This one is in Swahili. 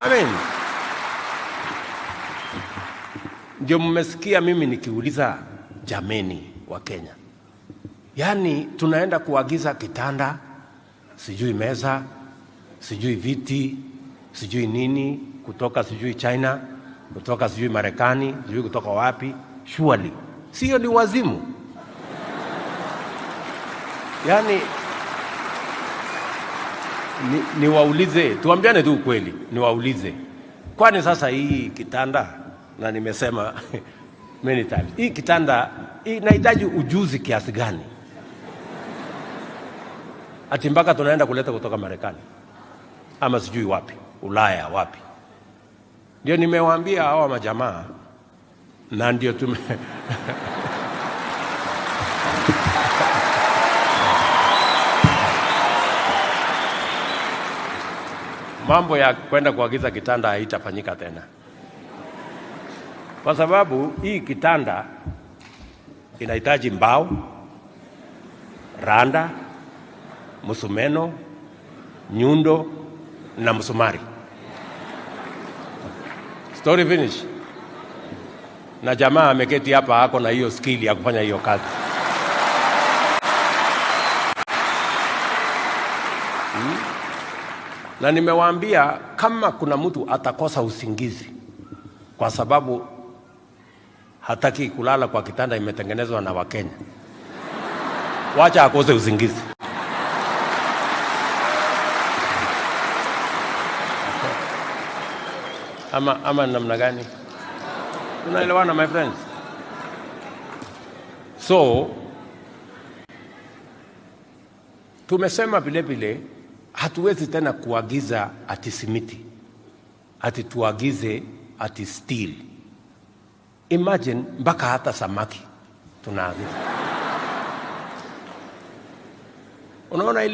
Amen. Ndio mmesikia mimi nikiuliza, jameni wa Kenya, yaani tunaenda kuagiza kitanda, sijui meza, sijui viti, sijui nini kutoka sijui China, kutoka sijui Marekani, sijui kutoka wapi. Surely sio ni wazimu? Yaani niwaulize, tuambiane tu ukweli, niwaulize, kwani sasa hii kitanda, na nimesema many times, hii kitanda inahitaji ujuzi kiasi gani ati mpaka tunaenda kuleta kutoka Marekani ama sijui wapi, Ulaya wapi? Ndio nimewaambia hawa majamaa, na ndio tume mambo ya kwenda kuagiza kitanda haitafanyika tena, kwa sababu hii kitanda inahitaji mbao, randa, msumeno, nyundo na msumari. Story finish. Na jamaa ameketi hapa ako na hiyo skill ya kufanya hiyo kazi. Na nimewaambia kama kuna mtu atakosa usingizi kwa sababu hataki kulala kwa kitanda imetengenezwa na Wakenya, wacha akose usingizi. Ama namna gani? Tunaelewana my friends? So tumesema vile vile hatuwezi tena kuagiza ati simiti, ati tuagize ati steel. Imagine mpaka hata samaki tunaagiza. Unaona ile